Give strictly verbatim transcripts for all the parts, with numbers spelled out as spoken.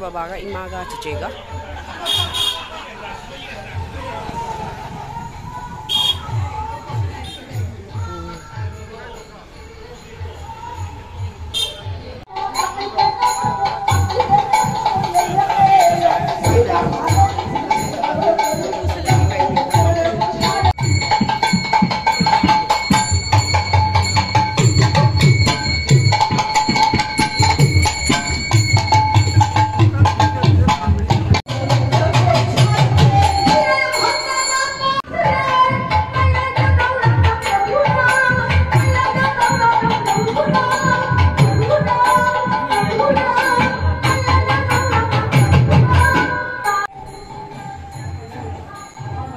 ꯕꯕꯥꯒ ꯏꯃꯥꯒ ꯆꯤꯆꯦꯒ꯫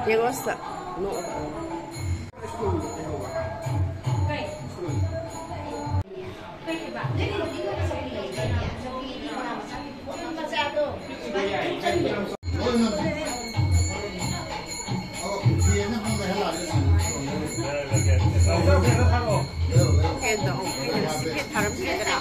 ꯌꯦꯡꯉꯣ ꯁꯤꯗ꯫ ꯅꯣꯛꯑꯣ꯫ ꯐꯦꯟꯗꯣ ꯑꯃꯨꯛ ꯄꯤꯔꯒ ꯁꯤꯠꯀꯦ ꯊꯥꯔꯝꯒꯦꯗꯅ꯫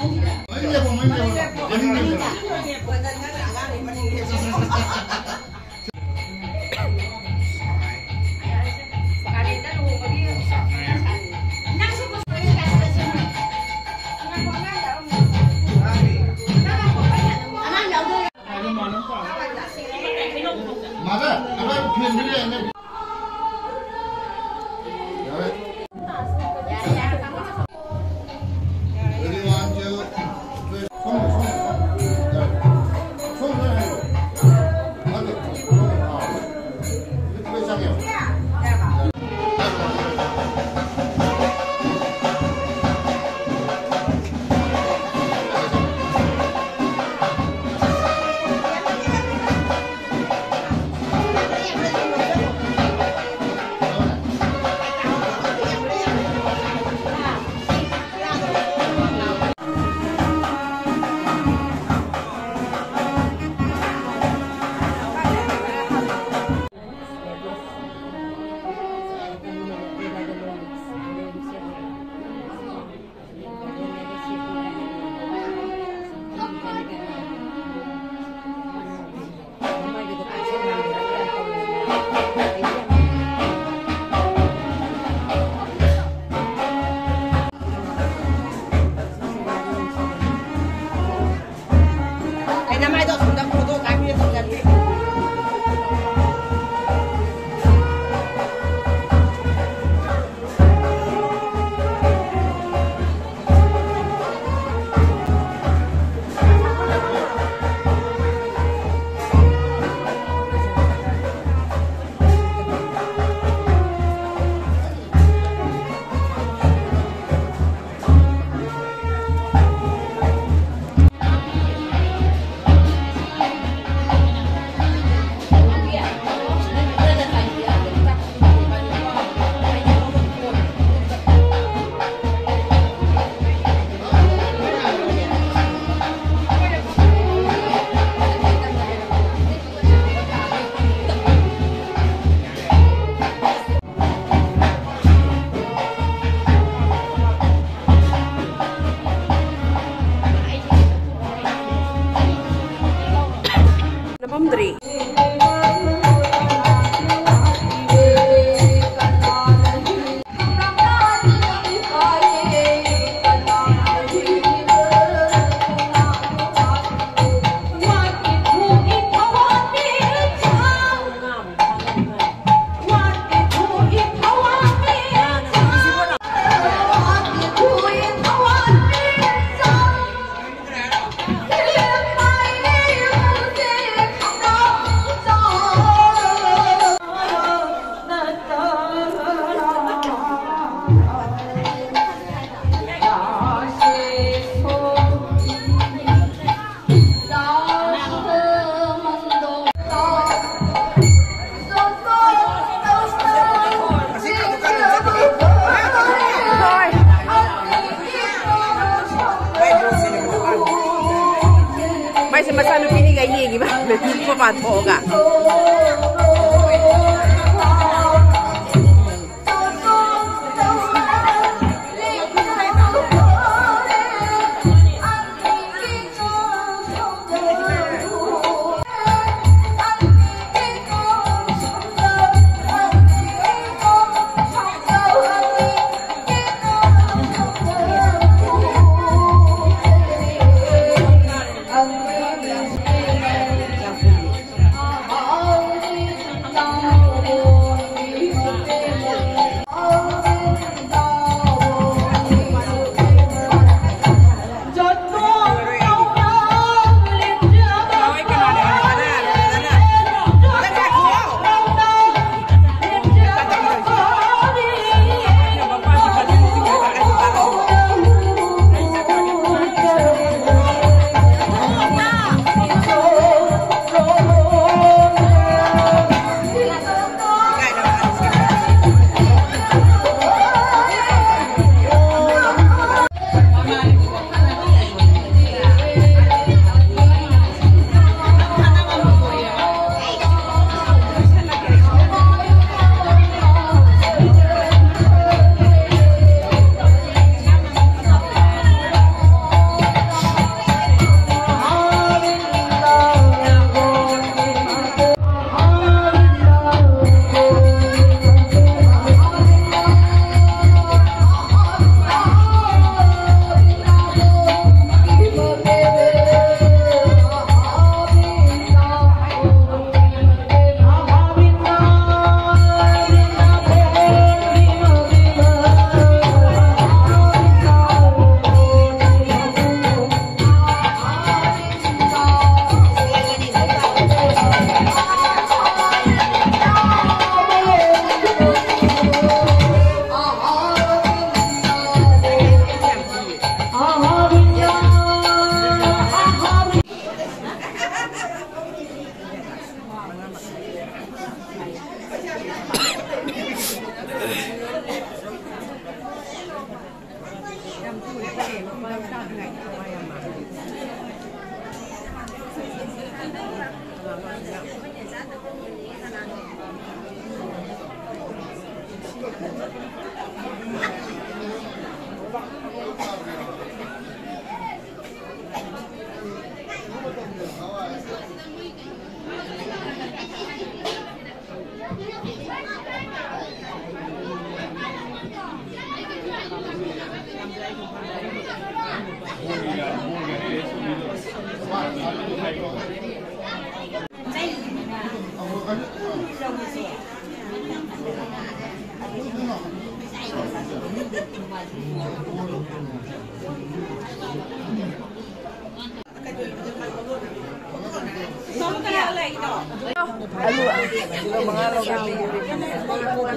ꯃꯄꯥꯟ ꯊꯣꯛꯑꯒ꯫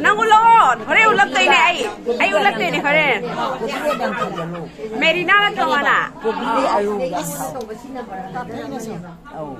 ꯅꯪ ꯎꯠꯂꯛꯑꯣ꯫ ꯍꯣꯔꯦꯟ ꯎꯠꯂꯛꯇꯣꯏꯅꯦ ꯑꯩ꯫ ꯑꯩ ꯎꯠꯂꯛꯇꯣꯏꯅꯦ ꯍꯣꯔꯦꯟ꯫ ꯃꯦꯔꯤꯅꯥ ꯅꯠꯇ꯭ꯔꯣ ꯃꯥꯅ? ꯀꯣꯕꯤꯒꯤ ꯑꯂꯨꯒ꯫ ꯑꯧ꯫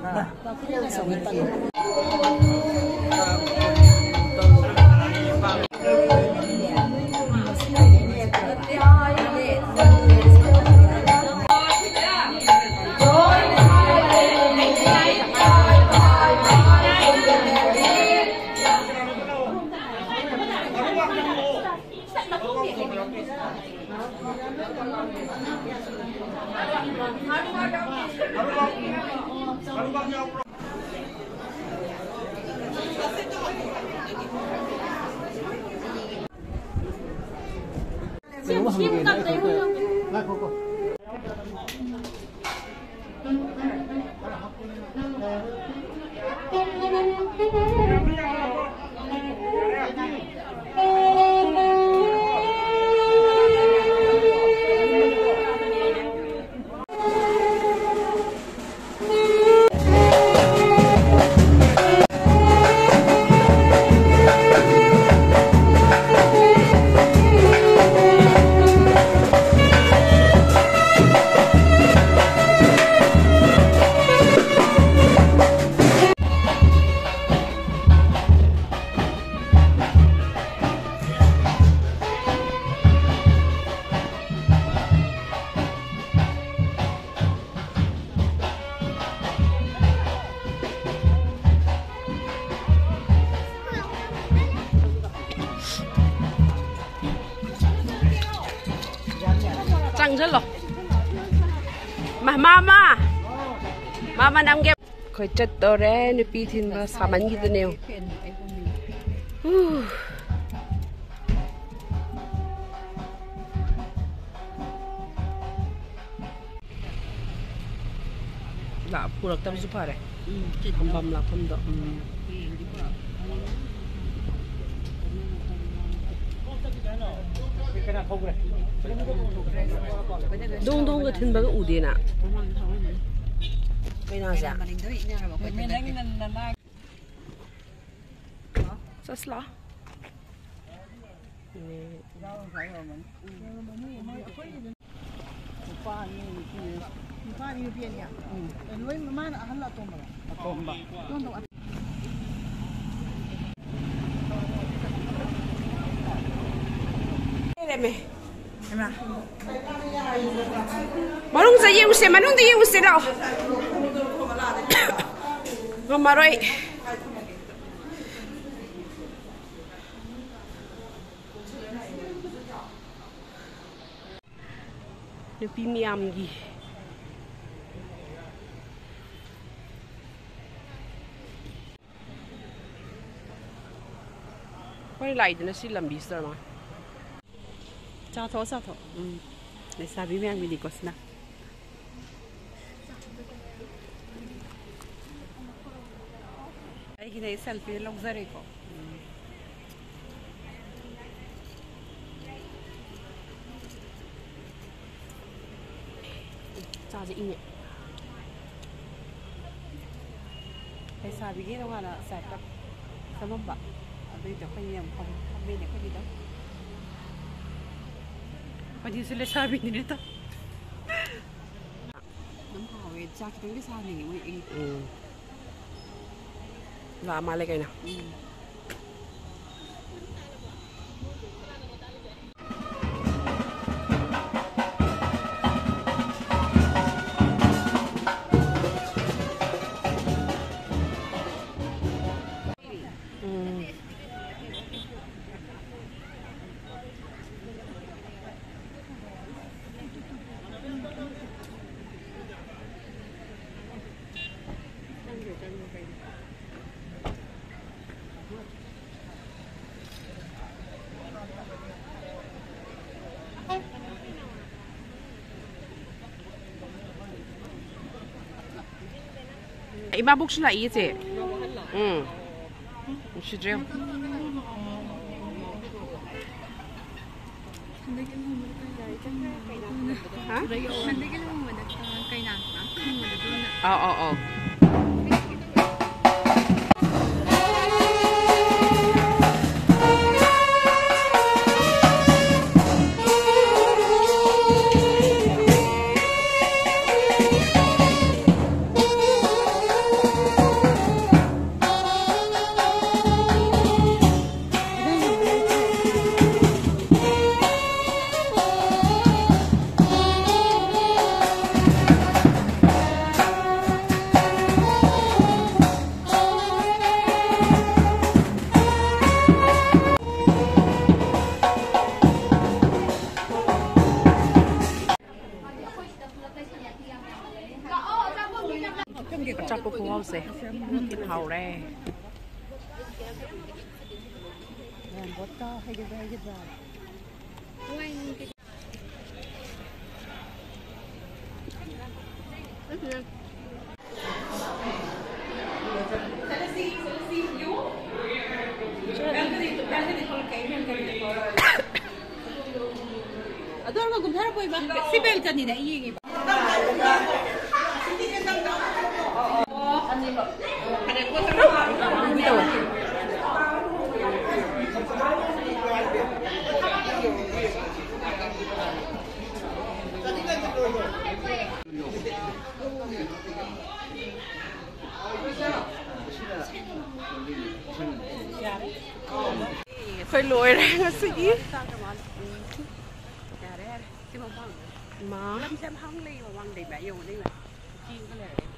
ꯆꯪꯁꯜꯂꯣ꯫ ꯃꯥ, ꯃꯥꯃꯥ! ꯃꯥꯃꯥ ꯅꯝꯒꯦ꯫ ꯑꯩꯈꯣꯏ ꯆꯠꯇꯣꯔꯦ, ꯅꯨꯄꯤ ꯊꯤꯟꯕ ꯁꯥꯃꯟꯈꯤꯗꯅꯦ꯫ ꯍꯨ꯫ ꯂꯥꯛ-, ꯄꯨꯔꯛꯇꯕꯁꯨ ꯐꯔꯦ꯫ ꯎꯝ, ꯆꯠ-, ꯐꯝꯐꯝ ꯂꯥꯛꯐꯝꯗꯣ꯫ ꯎꯝ꯫ ꯍꯌꯦꯡꯗꯤ ꯄꯨꯔꯛꯑꯣ꯫ ꯗꯣꯡ ꯗꯣꯡꯒ ꯊꯤꯟꯕꯒ ꯎꯗꯦꯅ꯫ ꯃꯃꯥꯡꯗ ꯊꯧꯔꯝꯕꯅꯤ꯫ ꯀꯩꯅꯣ ꯍꯥꯏꯁꯦ? ꯃꯅꯤꯡꯗ ꯏꯟꯅꯔꯕ ꯑꯩꯈꯣꯏ ꯊꯤꯟꯗꯣꯛꯈ꯭ꯔꯦ꯫ ꯆꯠꯁꯤ ꯂꯥꯎ꯫ ꯂꯨꯄꯥ ꯑꯅꯤ ꯅꯨꯄꯤ ꯑꯅꯤ꯫ ꯅꯨꯄꯥ ꯑꯅꯤ ꯅꯨꯄꯤ ꯑꯅꯤ? ꯎꯝ꯫ ꯂꯣꯏ ꯃꯥꯅ ꯑꯍꯜ ꯑꯇꯣꯝꯕꯔꯣ? ꯑꯇꯣꯝꯕ꯫ ꯑꯇꯣꯝꯕ꯫ ꯂꯩꯔꯝꯃꯦ꯫ ꯍꯩꯃꯥ꯫ ꯃꯅꯨꯡꯗ ꯌꯦꯡꯉꯨꯁꯦ, ꯃꯅꯨꯡꯗ ꯌꯦꯡꯉꯨꯁꯦ, ꯂꯥꯛꯑꯣ꯫ ꯉꯝꯃꯔꯣꯏ꯫ ꯅꯨꯄꯤ ꯃꯌꯥꯝꯒꯤ꯫ ꯑꯩꯈꯣꯏꯅ ꯂꯥꯛꯏꯗꯨꯅ ꯁꯤ ꯂꯝꯕꯤꯁꯤꯗ ꯃꯥ꯫ ꯆꯥꯊꯣꯛꯑꯣ, ꯆꯥꯊꯣꯛꯑꯣ꯫ ꯎꯝ꯫ ꯂꯩꯁꯥꯕꯤ ꯃꯌꯥꯝꯒꯤꯅꯤꯀꯣ ꯁꯤꯅ꯫ ꯑꯩꯒꯤꯅꯦ, ꯑꯩ ꯁꯦꯜꯐꯤ ꯂꯧꯖꯔꯦꯀꯣ꯫ ꯎꯝ꯫ ꯆꯥꯁꯦ ꯏꯪꯉꯦ꯫ ꯂꯩꯁꯥꯕꯤꯒꯤ ꯇꯣꯉꯥꯟꯅ ꯁꯥꯏꯠꯇ ꯁꯦꯝꯃꯝꯕ꯫ ꯑꯗꯨꯏꯗꯣ ꯑꯩꯈꯣꯏꯅ ꯌꯥꯝ ꯐꯝ-, ꯐꯝꯃꯤꯅꯦ ꯑꯩꯈꯣꯏꯒꯤꯗꯣ꯫ ꯑꯩꯈꯣꯏꯗꯤꯁꯨ ꯂꯩꯁꯥꯕꯤꯅꯤꯅꯦ ꯇ꯫ ꯑꯗꯨꯝ ꯍꯥꯎꯋꯦ꯫ ꯆꯥꯛ ꯈꯤꯇꯪꯗꯤ ꯁꯥꯍꯟꯅꯤꯡꯉꯦ ꯃꯣꯏ ꯑꯩ꯫ ꯎꯝ꯫ ꯂꯥꯛꯑ ꯃꯥꯜꯂꯦ ꯀꯩꯅꯣ꯫ ꯎꯝ꯫ ꯎꯝ꯫ ꯏꯃꯥꯕꯣꯛꯁꯨ ꯂꯥꯛꯏꯌꯦ, ꯆꯦ꯫ ꯎꯝ꯫ ꯅꯨꯡꯁꯤꯗ꯭ꯔꯦ ꯌꯦꯡꯉꯨ꯫ ꯍꯥ? ꯍꯟꯗꯛꯀꯤ ꯂꯨꯍꯣꯡꯕꯗ ꯀꯩꯅꯥ ꯉꯥꯛꯇ ꯊꯨꯡꯕꯗꯣ ꯑꯗꯨꯅ꯫ ꯑꯧ, ꯑꯧ, ꯑꯧ꯫ ꯑꯆꯥꯄꯣꯠ ꯈꯨꯍꯥꯎꯁꯦ꯫ ꯍꯥꯎꯔꯦ꯫ ꯑꯗꯣ ꯀꯨꯝꯊꯔꯛꯄ ꯏꯃꯥ꯫ ꯁꯤ ꯕꯦꯜꯀꯅꯤꯗ ꯑꯩ ꯌꯦꯡꯉꯤꯕ꯫ ꯑꯩꯈꯣꯏ ꯂꯣꯏꯔꯦ ꯉꯁꯤꯒꯤ꯫ ꯌꯥꯔꯦ, ꯌꯥꯔꯦ꯫ ꯁꯤ ꯃꯃꯥꯡ꯫ ꯃꯥ꯫ ꯂꯝꯁꯦ ꯌꯥꯝ ꯍꯥꯡ ꯂꯩ, ꯃꯃꯥꯡꯗꯩ ꯃꯌꯥ ꯌꯧꯕꯗꯩ ꯃꯌꯥ꯫ ꯆꯦꯡꯒ ꯂꯩꯔꯦ꯫